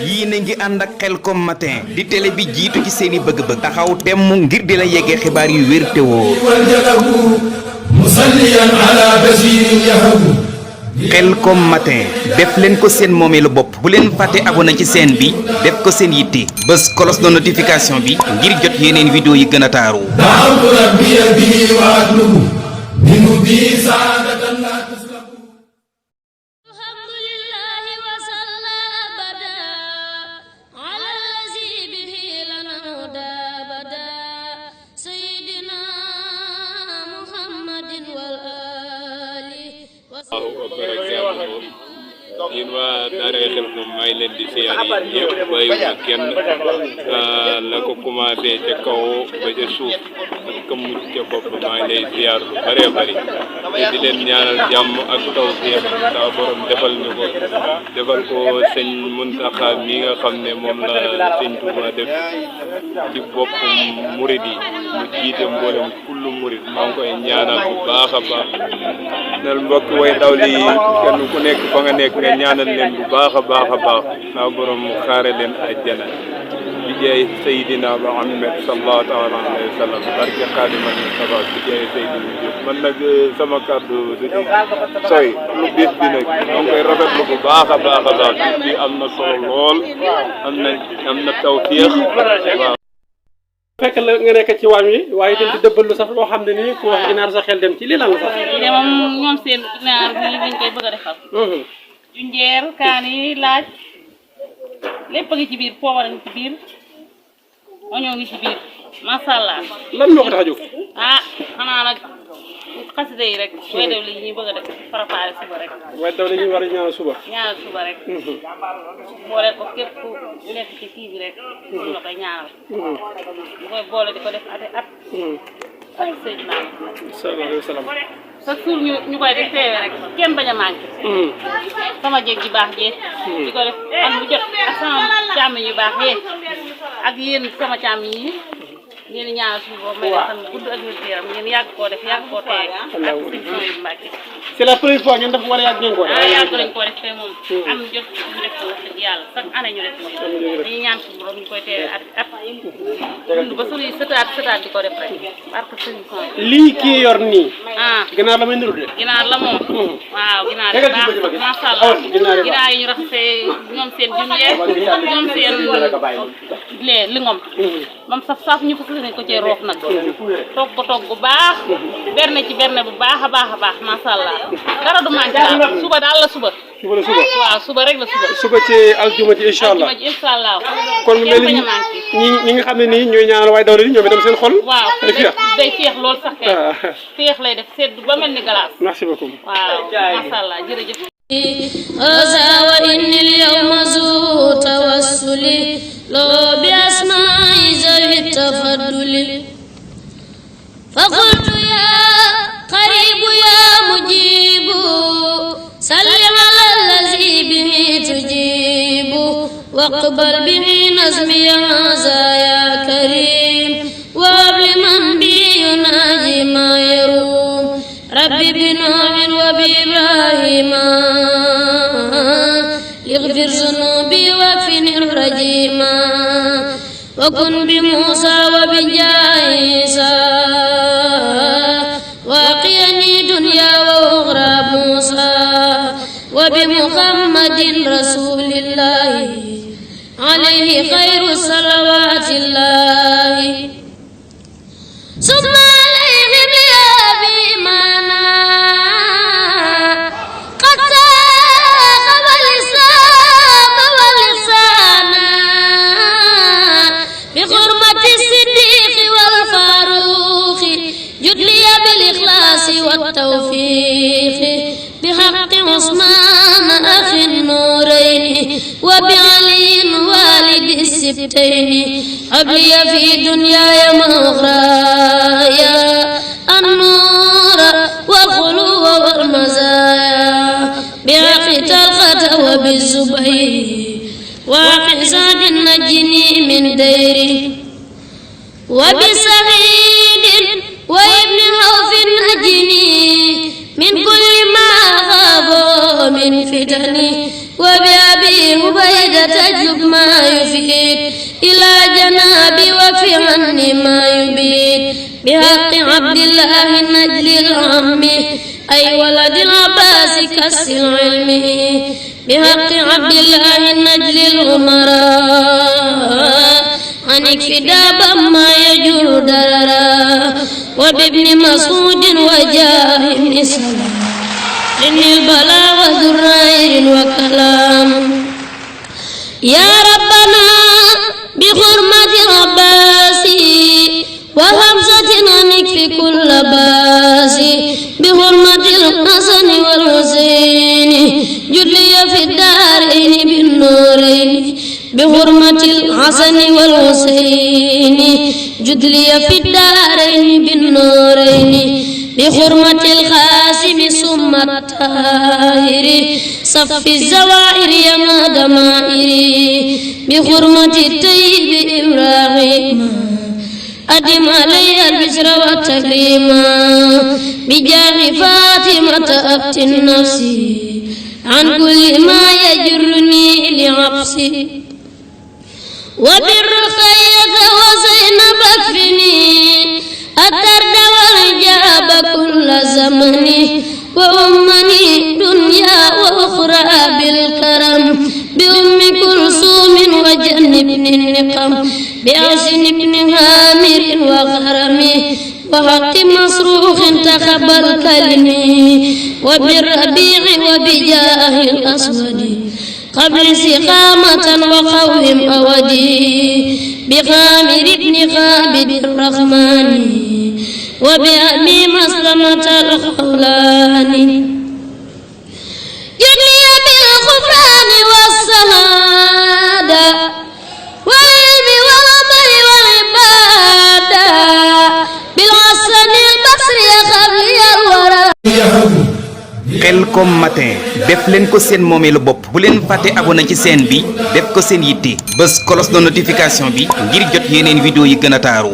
yii na ngi ànd ak Khelcom matin di télé bi jiitu ci seeni bëgg-bëgg taxaw temm ngir di la yeggee xibaar yu wér te wóor. Khelcom matin def leen ko seen moomeelu bopp bu leen fàtte abonné ci chaîne bi def ko seen yitte bës cloche de notification bi ngir jot yeneen vidéo yi gën a taaru. yéen waa daaray Khelcom maa ngi leen di siyaar yi yëpp bàyyiwuma kenn la ko commencé ca kaw ba ca suuf ak ka mujj ca bopp maa ngi lay siyaar lu bëree bëri te di leen ñaanal jàmm ak tawfiq saa borom defal ñu ko defal ko sëñ Muntaxa mi nga xam ne moom la sëñ Tuuba def ci bopp murid yi mu jiite mboolem kullu murid maa ngi koy ñaanal bu baax a baax nel mbokk way dawli kenn ku nekk fa nga nekk nga ñaanal leen bu baax a baax a baax saa borom mu xaare leen àjjana bi jaay Seydina Muhammad sallallahu taala alayhi wa sallam barke Xaadimal Mustafa bi jaay Seydina man nag sama kàddu du soy lu bis bi nag maa ngi koy rafetlu bu baax a baax a baax bis bi am na solo lool am na tawfiix waaw. fekk la nga nekk ci waañ wi waaye itam di dëbbal lu sax loo xam ne nii ku wax ginaar sa xel dem ci lii lan la sax. lii de moom ñoom seen ginaar bi lañ koy bëgg a defal. junjeer kaani laaj lépp a ngi ci biir poobar a ngi ci biir oñoo ngi ci biir macha allah. lan moo ko tax a jóg. ah xanaa nag xasida yi rek. way daw li ñuy bëgg a def préparé suba rek. waaye daw li ñuy war a ñaanal suba. ñaanal suba rek. boole ko képp ku nekk ci kii bi rek. ñu la koy ñaanal. ñu koy boole di ko def ati at. ak Seydina sallallahu alayhi wa sallam. chaque jour ñu koy def teewe rek kenn bañ a manqué. sama jéeg ji baax jee. di ko def am bu jot ak sama càmmiñ yu baax yee ak yéen sama càmmiñ yi ngeen ñaanal suñu boobu may la xam ne gudd ak wér-gu-yaram ngeen yàgg koo def yàgg koo teewe ak suñu yu Mbàkke. c'est la première fois ngeen def wala yàgg ngeen ko def. yàgg lañ ko def te moom am jot ñu def ko wax dëgg yàlla chaque année ñu def ko dañuy ñaan suñu borom ñu koy teewe at dund ba suñuy sëtaat di ko def rek barke sëñ son lii kii yor nii. ginaar la may niru de. ginaar la moom waaw ginaar yi baax macha allah ginaar yi ñu raxasee ñoom seen junjeer ñoom seen li ngom moom saf ñu fas yéene ko cee roof nag togg bu baax berne ci berne bu baax a baax a baax macha allah dara du manqué daal suba daal la suba. suba la suba waaw suba rek la suba. suba ci aljuma ji incha allah aljuma ji incha allah. kon mu mel ni ñi nga xam ne nii ñooy ñaanal waaye dawle ñoom itam seen xol. waaw day féex lool sax kay. féex lay def sedd ba mel ni galaas. merci beaucoup. waaw macha allah jërëjëf. هذا وإن اليوم ذو توسل لو بأسماء ذوي التفضل فقلت يا قريب يا مجيب سلم على الذي به تجيب واقبل به نظمي هذا يا كريم وابل من بي يناجي ما يروم ربي بنوح وبإبراهيم يغفر ذنوبي واكفني الرجيم وكن بموسى وبجاهيسى واقيني دنيا وأخرى موسى وبمحمد رسول الله عليه خير صلوات الله ثم عليهم يا بيمانا قد ساق والإسلام واللسانا بحرمة الصديق والفاروق جد لي بالإخلاص والتوفيق بحق عثمان أخي النورين وبعلي والد السبتين هب لي في دنياي وأخرايا النور والخلو والمزايا بحق طلقة وبالزبير وحق سعد نجني من ديري وبسعيد وابن عوف نجني من كل ومن فتن وبأبي عبيدة اجلب ما يفيد إلى جنابي وفي عني ما يبيد بحق عبد الله النجل العم أي ولد العباس كسر علمه بحق عبد الله النجل الأمراء عن اكفداب ما يجر دررا وبابن مسعود وجاه ابن سلام إن البلاغ ذو الرائر وكلام يا ربنا بحرمة العباس وحمزة عنك في كل باس بحرمة الحسن والحسين جلي في الدارين بالنورين بحرمة الحسن والحسين جدلي في الدارين بالنورين بحرمة القاسم ثم الطاهر صف الزوائر يا دمائر بحرمة الطيب إبراهيم أدم علي البشر والتكريم بجاه فاطمة أبت النفس عن كل ما يجرني لعبسي وبالرقية وزينب اكفني الدرد والجاب كل زمن وأمني دنيا وأخرى بالكرم بأم كلثوم وجنبني النقم بأحسن بن هامر وغرم وحق مصروخ تخبل كلمي وبالربيع وبجاه الأسود قبل سقامة وقوهم أودي بخامر بن خابد الرحمن وبأبي مسلمة الخولاني جني بالغفران والسهادة والعلم والعمل والعبادة بالحسن البصري خلي الورى Khelcom matin def leen ko seen moomeelu bopp bu leen fàtte abonné ci chaîne bi def ko seen yitte bës cloche de notification bi ngir jot yeneen vidéo yi gën a taaru